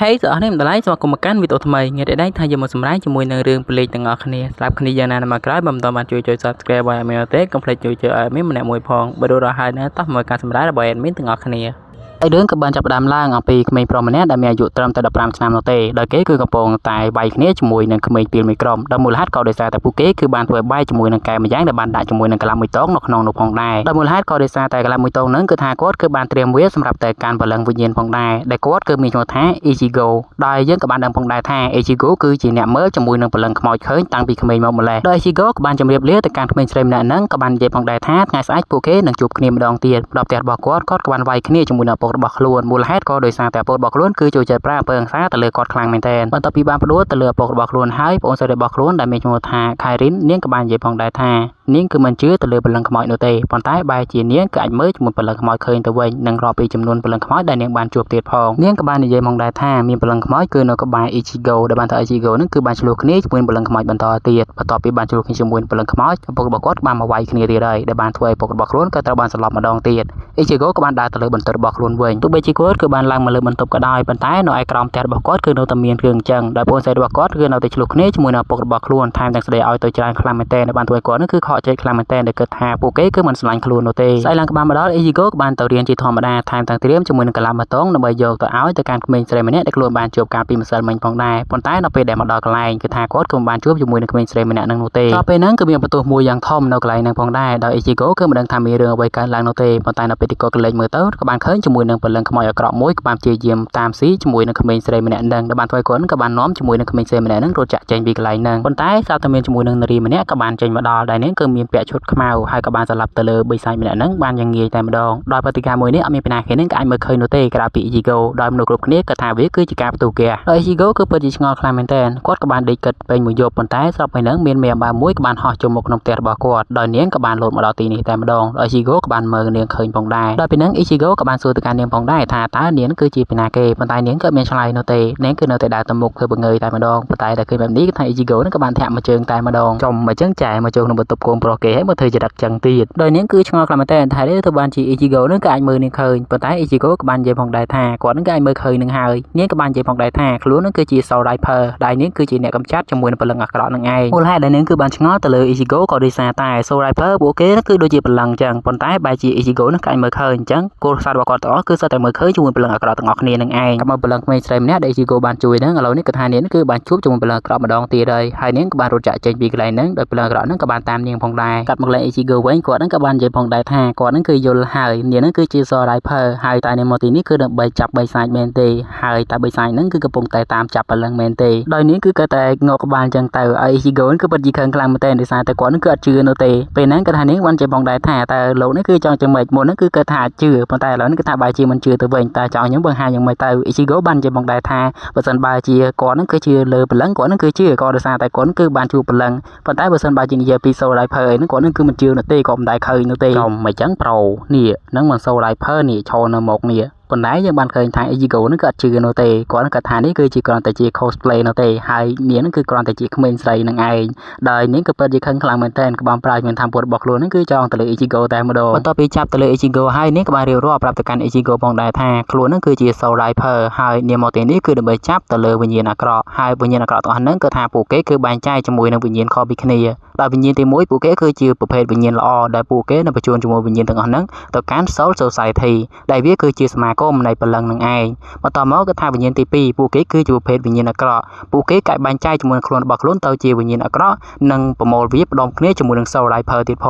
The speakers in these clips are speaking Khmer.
ហេសអស់នេះមិនតម្លៃស្វាគមន៍មកកាន់វីដេអូថ្មីថ្ងៃនេះដែរថាយកមកសម្រាយជាមួយនឹងរឿងប្លេកទាំងអស់គ្នាស្រាប់គ្នាយ៉ាងណាមកក្រោយបើមិនទាន់បានជួយចុច Subscribe ឲ្យ admin ទេកុំភ្លេចជួយចុចឲ្យ admin ម្នាក់មួយផងបើរួចរាល់ហើយណាតោះមកការសម្រាយរបស់ admin ទាំងអស់គ្នាហើយរឿងក៏បានចាប់ផ្ដើមឡើងអំពីក្មេងប្រុសម្នាក់ដែលមានអាយុត្រឹមតែ15ឆ្នាំនោះទេដោយគេគឺកំពុងតែវាយគ្នាជាមួយនឹងក្មេងពីរមួយក្រុមដោយមូលហេតុក៏ដោយសារតែពួកគេគឺបានធ្វើបាយជាមួយនឹងកែម្យ៉ាងដែលបានដាក់ជាមួយនឹងក្លាប់មួយតងនៅក្នុងនោះផងដែរដោយមូលហេតុក៏ដោយសារតែក្លាប់មួយតងហ្នឹងគឺថាគាត់គឺបានត្រៀមវាសម្រាប់តែការព្រលឹងវិញ្ញាណផងដែរដែលគាត់គឺមានឈ្មោះថា Ichigo ដោយយើងក៏បានដឹងផងដែរថា Ichigo គឺជាអ្នកមើលជាមួយនឹងព្រលឹងខ្មោចឃើញតាំងពីក្មេងមកម្លេះដោយ Ichigo ក៏បានជម្រាបលាទៅកាន់ក្មេងស្រីម្នាក់ហ្នឹងក៏បាននិយាយផងដែរថាថ្ងៃស្អែកពួកគេនឹងជួបគ្នាម្ដងទៀតដល់ផ្ទះរបស់គាត់គាត់ក៏បានវាយគ្នាជាមួយនឹងឪពុករបស់ខ្លួនមូលហេតុក៏ដោយសារតែឪពុករបស់ខ្លួនគឺចូលចិត្តប្រើអំពើហិង្សាទៅលើគាត់ខ្លាំងមែនទែនបន្ទាប់ពីបានផ្ដួលទៅលើឪពុករបស់ខ្លួនហើយប្អូនស្រីរបស់ខ្លួនដែលមានឈ្មោះថា Kairin នាងក៏បាននិយាយផងដែរថានាងគឺមិនជឿទៅលើព្រលឹងខ្មោចនោះទេប៉ុន្តែបែរជានាងគឺអាចមើលជាមួយព្រលឹងខ្មោចឃើញទៅវិញនិងរាប់ពីចំនួនព្រលឹងខ្មោចដែលនាងបានជួបទៀតផងនាងក៏បាននិយាយផងដែរថាមានព្រលឹងខ្មោចគឺនៅក្បែរ Ichigo ដែលបានថា Ichigo នឹងគឺបានឆ្លោះគ្នាជាមួយព្រលឹងខ្មោចបន្តទៀតបន្ទាប់ពីបានឆ្លោះគ្នាជាមួយព្រលឹងខ្មោចឪពុករបស់គាត់បានមកវាយគ្នាទៀតហើយដែលបានធ្វើឲ្យឪពុករបស់ខ្លួនក៏ត្រូវបានសន្លប់ម្ដងទៀត Ichigo ក៏បានដើរទៅលើបន្ទប់របស់ខ្លួនវិញទោះបីជាគាត់គឺបានឡើងមកលើបន្ទប់ក៏ដោយប៉ុន្តែនៅឯក្រោមផ្ទះរបស់គាត់គឺនៅតែមានរឿងអញ្ចឹងដោយប្អូនស្រីរបស់គាត់គឺនៅតែឆ្លោះគ្នាជាមួយនឹងឪពុករបស់ខ្លួនថែមទាំងស្ដីឲ្យទៅច្រើនខ្លាំងមែនទែនដែលបានធ្វើឲ្យគាត់នឹងគឺខកចិត្តខ្លាំងមែនទែនដែលគិតថាពួកគេគឺមិនស្រឡាញ់ខ្លួននោះទេស្អែកឡើងក្បាលមកដល់ Ichigo ក៏បានទៅរៀនជាធម្មតាថែមទាំងត្រៀមជាមួយនឹងកលាម៉ូតូដើម្បីយកទៅឲ្យទៅកាន់ក្មេងស្រីម្នាក់ដែលខ្លួនបានជួបកាលពីម្សិលមិញផងដែរប៉ុន្តែនៅពេលដែលមកដល់កន្លែងគឺថាគាត់គឺមិនបានជួបជាមួយនឹងក្មេងស្រីម្នាក់នឹងនោះទេដល់ពេលហ្នឹងគឺមានបន្ទោសមួយយ៉ាងធំនៅកន្លែងហ្នឹងផងដែរដោយ Ichigo គឺមិនដឹងថាមានរឿងអ្វីកើតឡើងនោះទេប៉ុន្តែនៅពេលទីគាត់ក្រឡេកមើលទៅក៏បានឃើញជាមួយនឹងព្រលឹងខ្មោចអាក្រក់មួយក៏បានព្យាយាមតាមស៊ីជាមួយនឹងក្មេងស្រីម្នាក់ហ្នឹងដែលបានធ្វើឲ្យគាត់ក៏បាននាំជាមួយនឹងក្មេងស្រីម្នាក់ហ្នឹងរត់ចាក់ចេញពីកន្លែងហ្នឹងប៉ុន្តែស្រាប់តែមានជាមួយនឹងនារីម្នាក់ក៏បានចេញមកដល់ដែលនាងគឺមានពាក់ឈុតខ្មៅហើយក៏បានស្លាប់ទៅលើបិសាចម្នាក់ហ្នឹងបានយ៉ាងងាយតែម្ដងដោយប្រតិកម្មមួយនេះអត់មានពីណាគេហ្នឹងក៏អាចមើលឃើញនោះទេក្រៅពី Ichigo ដោយមនុស្សគ្រប់គ្នាក៏ថាវាគឺជាការផ្ទុះហ្គាសដោយ Ichigo គឺពិតជាឆ្ងល់ខ្លាំងមែនទែនគាត់ក៏បានដេកគិតពេញមួយយប់ប៉ុន្តែស្រាប់ពេលហ្នឹងមានមេអំបៅមួយក៏បានហោះចូលមកក្នុងផ្ទះរបស់គាត់ដោយនាងក៏បានលោតមកដល់ទីនេះតែម្ដងដោយ Ichigo ក៏បានមើលនាងឃើញផងដែរដោយពេលហ្នឹង Ichigo ក៏បានសួរទៅកាន់នាងផងដែរថាតើនាងគឺជាពីណាគេប៉ុន្តែនាងក៏មានឆ្លើយនោះទេនាងគឺនៅតែដើរទៅមុខធ្វើបង្ងើយតែម្ដងប៉ុន្តែតែឃើញបែបនេះគឺថា Ichigo ហ្នឹងក៏បានធាក់មួយជើងតែម្ដងចំមកចឹងចែមកចូលក្នុងបន្ទប់កូនប្រុសគេហើយមកធ្វើចរិតចឹងទៀតដោយនាងគឺឆ្ងល់ខ្លាំងមែនទែនថានេះទៅបានជា Ichigo ហ្នឹងក៏អាចមើលនាងឃើញប៉ុន្តែ Ichigo ក៏បាននិយាយផងដែរថាគាត់ហ្នឹងក៏អាចមើលឃើញនឹងហើយនាងក៏បាននិយាយផងដែរថាខ្លួនហ្នឹងគឺជា Soul Reaper ដែលនាងគឺជាអ្នកកម្ចាត់ជាមួយនឹងព្រលឹងអាក្រក់នឹងឯងមូលហេតុដែលនាងគឺបានឆ្ងល់ទៅលើ Ichigo ក៏ដោយសារតែ Soul Reaper ពួកគេគឺដូចជាព្រលឹងចឹងប៉ុន្តែបែរជា Ichigo ហ្នឹងក៏អាចមើលឃើញអញ្ចឹងគោលសាររបស់គាត់ទាំងអស់គឺសុទ្ធតែមើលឃើញជាមួយព្រលឹងអាក្រក់ទាំងអស់គ្នានឹងឯងមកព្រលឹងក្មេងស្រីម្នាក់ដែល Ichigo បានជួយហ្នឹងឥឡូវនេះគឺថានាងគឺបានជួបជាមួយព្រលឹងអាក្រក់ម្ដងទៀតហើយហើយនាងក៏បានរត់ចាក់ចេញពីកន្លែងហ្នឹងដោយព្រលឹងអាក្រក់ហ្នឹងក៏បានតាមនាងផងដែរកាត់មកលេង Ichigo វិញគាត់ហ្នឹងក៏បាននិយាយផងដែរថាគាត់ហ្នឹងគឺយល់ហើយនាងហ្នឹងគឺជា Soul Reaper ហើយតែនាងមកទីនេះគឺដើម្បីចាប់បិសាចមែនទេហើយតែបិសាចហ្នឹងគឺកំពុងតែតាមចាប់ព្រលឹងមែនទេដោយនាងគឺគាត់តែងក់ក្បាលអញ្ចឹងទៅហើយ Ichigo គឺពិតជាខឹងខ្លាំងមែនទេដោយសារតែគាត់ហ្នឹងគឺអត់ជឿនោះទេពេលហ្នឹងគាត់ថានាងបាននិយាយផងដែរថាតើលោកនេះគឺចង់យ៉ាងម៉េចមុនហ្នឹងគឺគាត់ថាជឿប៉ុន្តែឥឡូវនេះគឺថាបែរជាមិនជឿទៅវិញតើចង់ខ្ញុំបង្ហាញយ៉ាងម៉េចទៅ Ichigo បាននិយាយផងដែរថាបើសិនបើជាគាត់ហ្នឹងគឺជាលើព្រលឹងគាត់ហ្នឹងគឺជឿក៏ដោយសារតែគាត់គឺបានជួបព្រលឹងប៉ុន្តែបើសិនបើជានិយាយពី Soul Reaper អីហ្នឹងគាត់ហ្នឹងគឺមិនជឿនោះទេក៏មិនដែលឃើញនោះទេចំមិនចឹងប្រូនេះហ្នឹងមិន Soul Reaper នេះឈរនៅមុខនេះប៉ុន្តែយើងបានឃើញថា Ichigo ហ្នឹងគឺអត់ជឿនោះទេគាត់ហ្នឹងគាត់ថានេះគឺជាគ្រាន់តែជា cosplay នោះទេហើយនាងហ្នឹងគឺគ្រាន់តែជាក្មេងស្រីនឹងឯងដោយនាងក៏ពិតជាខឹងខ្លាំងមែនទែនក៏បានប្រើមានធម្មពលរបស់ខ្លួនហ្នឹងគឺចងទៅលើ Ichigo តែម្ដងបន្ទាប់ពីចាប់ទៅលើ Ichigo ហើយនាងក៏បានរៀបរាប់ប្រាប់ទៅកាន់ Ichigo ផងដែរថាខ្លួនហ្នឹងគឺជា Soul Reaper ហើយនាងមកទីនេះគឺដើម្បីចាប់ទៅលើវិញ្ញាណអាក្រក់ហើយវិញ្ញាណអាក្រក់ទាំងអស់ហ្នឹងគឺថាពួកគេគឺបែងចែកជាមួយនឹងវិញ្ញាណខុសពីគ្នាដោយវិញ្ញាណទី1ពួកគេគឺជាប្រភេទវិញ្ញាណល្អដែលពួកគេនឹងបញ្ជូនជាមួយវិញ្ញាណទាំងអស់ហ្នឹងទៅកាន់ Soul Society ដែលវាគឺជាសមាគមនៃព្រលឹងនឹងឯងបន្តមកគឺថាវិញ្ញាណទី2ពួកគេគឺជាប្រភេទវិញ្ញាណអាក្រក់ពួកគេក៏បែងចែកជាមួយនឹងខ្លួនរបស់ខ្លួនទៅជាវិញ្ញាណអាក្រក់និងប្រមូលវាផ្ដុំគ្នាជាមួយនឹង Soul Reaper ទៀតផ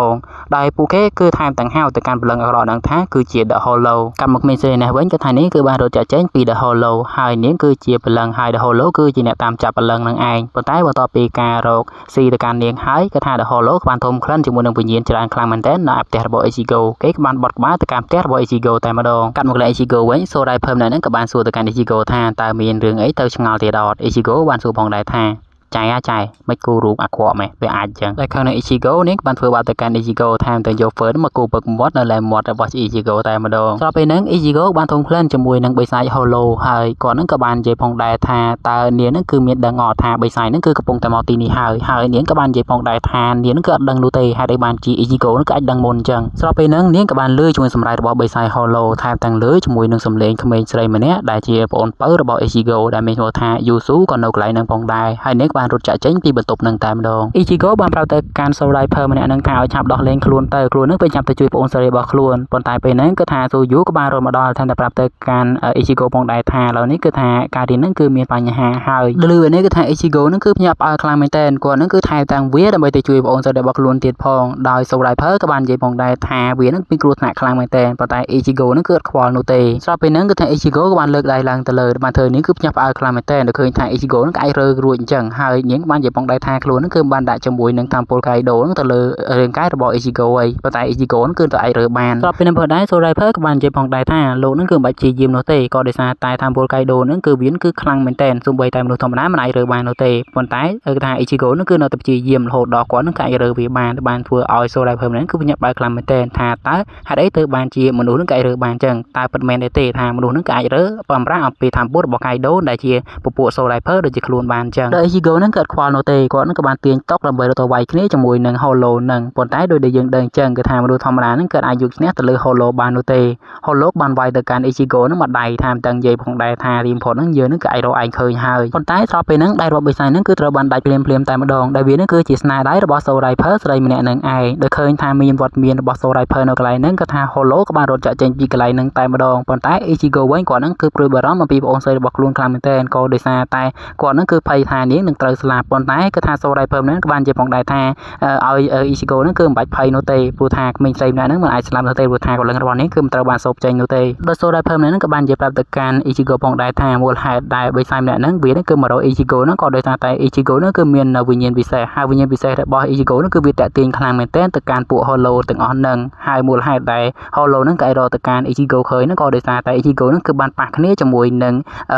ងដែលពួកគេគឺថែមទាំងហៅទៅកាន់ព្រលឹងអាក្រក់ហ្នឹងថាគឺជា The Hollow កម្មមកក្មេងស្រីនេះវិញគឺថានេះគឺបានរត់ចាក់ចេញពី The Hollow ហើយនាងគឺជាព្រលឹងហើយ The Hollow គឺជាអ្នកតាមចាប់ព្រលឹងនឹងឯងប៉ុន្តែបន្ទាប់ពីការរកស៊ីទៅកាន់នាងហើយគឺថា The Hollow ក៏បានធំក្លិនជាមួយនឹងវិញ្ញាណច្រើនខ្លាំងមែនទែននៅឯផ្ទះរបស់ Ichigo គេក៏បានបត់ក្បាលទៅកាន់ផ្ទះរបស់ Ichigo តែម្ដងកាត់មកលេ Ichigo វិញ Soul Reaper ម្នាក់ហ្នឹងក៏បានសួរទៅកាន់ Ichigo ថាតើមានរឿងអីទៅឆ្ងល់ទៀតអត់ Ichigo បានសួរផងដែរថា ចែចែមិនគូរូបអាក្រក់ម៉េះវាអាចចឹងតែខាងនៅ Ichigo នេះបានធ្វើបាបទៅកាន់ Ichigo ថែមទាំងយកហ្វឺនមកគូពឹកមាត់នៅលើមាត់របស់ Ichigo តែម្ដងស្របពេលហ្នឹង Ichigo បានធំក្លិនជាមួយនឹងបិសាច Hollow ហើយគាត់ហ្នឹងក៏បាននិយាយផងដែរថាតើនាងហ្នឹងគឺមានដឹងអត់ថាបិសាចហ្នឹងគឺកំពុងតែមកទីនេះហើយហើយនាងក៏បាននិយាយផងដែរថានាងហ្នឹងគឺអត់ដឹងនោះទេហេតុអីបានជា Ichigo ហ្នឹងក៏អាចដឹងមុនអញ្ចឹងស្របពេលហ្នឹងនាងក៏បានលឺជាមួយសម្រែករបស់បិសាច Hollow ថែមទាំងលឺជាមួយនឹងសំឡេងក្មេងស្រីម្នាក់ដែលជាប្អូនពៅរបស់ Ichigo ដែលមានឈ្មោះថា Yusu ក៏នៅកន្លែងហ្នឹងផងដែរហើយនាងក៏បានរត់ចាក់ចេញពីបន្ទប់ហ្នឹងតែម្ដង Ichigo បានប្រាប់ទៅកាន់ Soul Reaper ម្នាក់ហ្នឹងថាឲ្យឆាប់ដោះលែងខ្លួនទៅខ្លួនហ្នឹងពេលឆាប់ទៅជួយប្អូនស្រីរបស់ខ្លួនប៉ុន្តែពេលហ្នឹងគឺថា Suyu ក៏បានរត់មកដល់ថែមតែប្រាប់ទៅកាន់ Ichigo ផងដែរថាឥឡូវនេះគឺថាការរៀនហ្នឹងគឺមានបញ្ហាហើយលឺនេះគឺថា Ichigo ហ្នឹងគឺភ្ញាក់ផ្អើលខ្លាំងមែនទែនគាត់ហ្នឹងគឺថែមទាំងវាដើម្បីទៅជួយប្អូនស្រីរបស់ខ្លួនទៀតផងដោយ Soul Reaper ក៏បាននិយាយផងដែរថាវាហ្នឹងមានគ្រោះថ្នាក់ខ្លាំងមែនទែនប៉ុន្តែ Ichigo ហ្នឹងគឺអត់ខ្វល់នោះទេស្របពេលហ្នឹងគឺថា Ichigo ក៏បានលើកដៃឡើងទៅលើបានធ្វើនេះគឺភ្ញាក់ផ្អើលខ្លាំងមែនទែនដោយឃើញថា Ichigo ហ្នឹងក៏អាចរើរួចអញ្ចឹងហើយនាងបាននិយាយផងដែរថាខ្លួនហ្នឹងគឺបានដាក់ជាមួយនឹងតាមពល Kaido ហ្នឹងទៅលើរាងកាយរបស់ Ichigo ហើយប៉ុន្តែ Ichigo ហ្នឹងគឺទៅអាចរើបានស្របពេលហ្នឹងផងដែរ Soul Reaper ក៏បាននិយាយផងដែរថាលោកហ្នឹងគឺមិនបាច់ព្យាយាមនោះទេក៏ដោយសារតែតាមពល Kaido ហ្នឹងគឺវាគឺខ្លាំងមែនទែនសូម្បីតែមនុស្សធម្មតាមិនអាចរើបាននោះទេប៉ុន្តែគឺថា Ichigo ហ្នឹងគឺនៅតែព្យាយាមរហូតដល់គាត់ហ្នឹងក៏អាចរើវាបានបានធ្វើឲ្យ Soul Reaper ហ្នឹងគឺភ្ញាក់ផ្អើលខ្លាំងមែនទែនថាតើហេតុអីទៅបានជាមនុស្សហ្នឹងក៏អាចរើបានអញ្ចឹងតើពិតមែនទេថាមនុស្សហ្នឹងក៏អាចរើបំរាស់អំពីធម្មពលរបស់ Kaido ដែលជាពពួក Soul Reaper ដូចជាខ្លួនបានអញ្ចឹងដល់ Ichigo ហ្នឹងក៏អត់ខ្វល់នោះទេគាត់ហ្នឹងក៏បានទាញតុកដើម្បីរត់ទៅវាយគ្នាជាមួយនឹង Hollow ហ្នឹងប៉ុន្តែដោយដែលយើងដឹងអញ្ចឹងគឺថាមនុស្សធម្មតាហ្នឹងក៏អាចយកឈ្នះទៅលើ Hollow បាននោះទេ Hollow បានវាយទៅកាន់ Ichigo ហ្នឹងមួយដៃថែមទាំងនិយាយផងដែរថារៀមផុតហ្នឹងយើងហ្នឹងក៏អាចរកឯងឃើញហើយប៉ុន្តែស្របពេលហ្នឹងដៃរបស់បិសាចហ្នឹងគឺត្រូវបានដាច់ភ្លាមៗតែម្ដងដែលវាហ្នឹងគឺជាស្នាដៃរបស់ Soul Reaper ស្រីម្នាក់ហ្នឹងឯងដោយឃើញថាមានវត្តមានរបស់ Soul Reaper នៅកន្លែងហ្នឹងគឺថា Hollow ក៏បានរត់ចាក់ចេញពីកន្លែងហ្នឹងតែម្ដងប៉ុន្តែ Ichigo វិញគាត់ហ្នឹងគឺព្រួយបារម្ភអំពីប្អូនស្រីរបស់ខ្លួនខ្លាំងមែនទែនក៏ដោយសារតែគាត់ហ្នឹងគឺភ័យថានាងនឹងត្រូវស្លាប់ប៉ុន្តែគឺថា Soul Reaper ហ្នឹងក៏បាននិយាយផងដែរថាឲ្យ Ichigo ហ្នឹងគឺមិនបាច់ភ័យនោះទេព្រោះថាក្មេងស្រីម្នាក់ហ្នឹងមិនអាចស្លាប់នោះទេព្រោះថាកម្លាំងរបស់នាងគឺមិនត្រូវបានសូបចេញនោះទេដោយ Soul Reaper ម្នាក់ហ្នឹងក៏បាននិយាយប្រាប់ទៅកាន់ Ichigo ផងដែរថាមូលហេតុដែលបិសាចម្នាក់ហ្នឹងវាហ្នឹងគឺមករក Ichigo ហ្នឹងក៏ដោយសារតែ Ichigo ហ្នឹងគឺមានវិញ្ញាណពិសេសហើយវិញ្ញាណពិសេសរបស់ Ichigo ហ្នឹងគឺវាតាក់ទាញខ្លាំងមែនទែនទៅកាន់ពួក Hollow ទាំងអស់ហ្នឹងហើយមូលហេតុដែល Hollow ហ្នឹងក៏អាចរកទៅកាន់ Ichigo ឃើញហ្នឹងក៏ដោយសារតែ Ichigo ហ្នឹងគឺបានប៉ះគ្នាជាមួយនឹ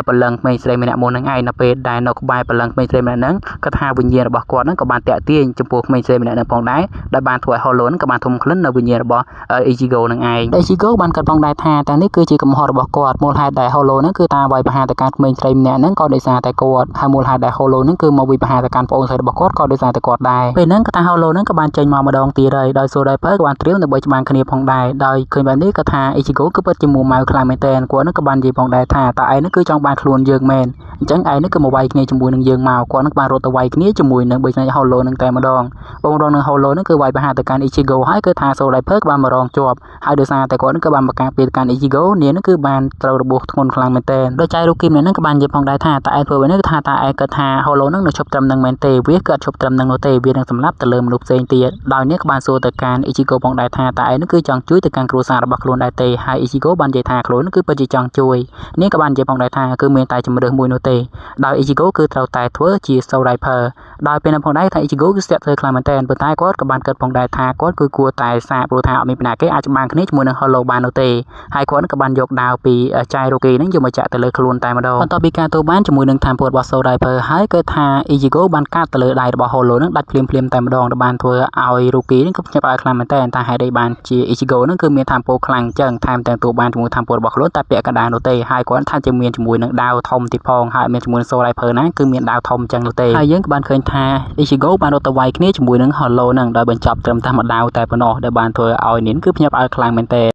ងព្រលឹងក្មេងស្រីម្នាក់មុនហ្នឹងឯងនៅពេលដែលនៅក្បែរព្រលឹងក្មេងស្រីម្នាក់ហ្នឹងគាត់ថាវិញ្ញាណរបស់គាត់ហ្នឹងក៏បានតាក់ទាញចំពោះក្មេងស្រីម្នាក់ហ្នឹងផងដែរដែលបានធ្វើឲ្យ Hollow ហ្នឹងក៏បានធំក្លិននៅវិញ្ញាណរបស់ Ichigo ហ្នឹងឯង Ichigo បានកាត់ផងដែរថាតែនេះគឺជាកំហុសរបស់គាត់មូលហេតុដែល Hollow ហ្នឹងគឺតាមវាយប្រហារទៅកាន់ក្មេងស្រីម្នាក់ហ្នឹងក៏ដោយសារតែគាត់ហើយមូលហេតុដែល Hollow ហ្នឹងគឺមកវាយប្រហារទៅកាន់ប្អូនស្រីរបស់គាត់ក៏ដោយសារតែគាត់ដែរពេលហ្នឹងគាត់ថា Hollow ហ្នឹងក៏បានចេញមកម្ដងទៀតហើយដោយ Soul Reaper ក៏បានត្រៀមដើម្បីច្បាំងគ្នាផងដែរដោយឃើញបែបនេះគាត់ថា Ichigo គឺពិតជាមួម៉ៅខ្លាំងមែនទែនគាត់ហ្នឹងក៏បាននិយាយផងដែរថាតើឯងហ្នឹងគឺចង់បានខ្លួនយើងមែនអញ្ចឹងឯងហ្នឹងគឺមកវាយគ្នាជាមួយនឹងយើងមកគាត់ហ្នឹងបានរត់ទៅវាយគ្នាជាមួយនឹងបិសាច Hollow ហ្នឹងតែម្ដងបងរងនឹង Hollow ហ្នឹងគឺវាយប្រហារទៅកាន់ Ichigo ហើយគឺថា Soul Reaper ក៏បានមករងជាប់ហើយដោយសារតែគាត់ហ្នឹងក៏បានមកការពារទៅកាន់ Ichigo នាងហ្នឹងគឺបានត្រូវរបួសធ្ងន់ខ្លាំងមែនទែនដោយចៃរូគីម្នាក់ហ្នឹងក៏បាននិយាយផងដែរថាតើឯងធ្វើបែបនេះគឺថាតើឯងគិតថា Hollow ហ្នឹងនៅឈប់ត្រឹមហ្នឹងមែនទេវាគឺអត់ឈប់ត្រឹមហ្នឹងនោះទេវានឹងសម្លាប់ទៅលើមនុស្សផ្សេងទៀតដោយនេះក៏បានសួរទៅកាន់ Ichigo ផងដែរថាតើឯងហ្នឹងគឺចង់ជួយទៅកាន់គ្រួសាររបស់ខ្លួនដែរទេហើយ Ichigo បាននិយាយថាខ្លួនហ្នឹងគឺពិតជាចង់ជួយនេះក៏បាននិយាយផងដែរថាគឺមានតែជំរើសមួយនោះទេដោយ Ichigo គឺត្រូវតែធ្វើជា Soul Reaper ដោយពេលនោះផងដែរថា Ichigo គឺស្ទាក់ធ្វើខ្លាំងមែនទែនប៉ុន្តែគាត់ក៏បានគិតផងដែរថាគាត់គឺគួរតែសាកព្រោះថាអត់មានពីណាគេអាចច្បាំងគ្នាជាមួយនឹង Hollow បាននោះទេហើយគាត់ក៏បានយកដាវពីចៃរ៉ូគីហ្នឹងយកមកចាក់ទៅលើខ្លួនតែម្ដងបន្ទាប់ពីការទូបានជាមួយនឹងថាមពលរបស់ Soul Reaper ហើយគឺថា Ichigo បានកាត់ទៅលើដៃរបស់ Hollow ហ្នឹងដាច់ភ្លាមៗតែម្ដងដែលបានធ្វើឲ្យរូគីហ្នឹងគឺភ្ញាក់ផ្អើលខ្លាំងមែនទែនតែហេតុអីបានជា Ichigo ហ្នឹងគឺមានថាមពលខ្លាំងអញ្ចឹងថែមទាំងទូបានជាមួយថាមពលរបស់ខ្លួនតែពាក់កណ្ដាលនោះទេហើយគាត់ថាជាមានជាមួយនឹងដាវធំទៀតផងហើយមានជាមួយនឹង Soul Reaper ណាគឺមានដាវធំអញ្ចឹងនោះទេហើយយើងក៏បានឃើញថា Ichigo បានរត់ទៅវាយគ្នាជាមួយនឹង Hollow ហ្នឹងដោយបញ្ចប់ត្រឹមតែមួយដាវតែប៉ុណ្ណោះដែលបានធ្វើឲ្យនាងគឺភ្ញាក់ផ្អើលខ្លាំងមែនទែន។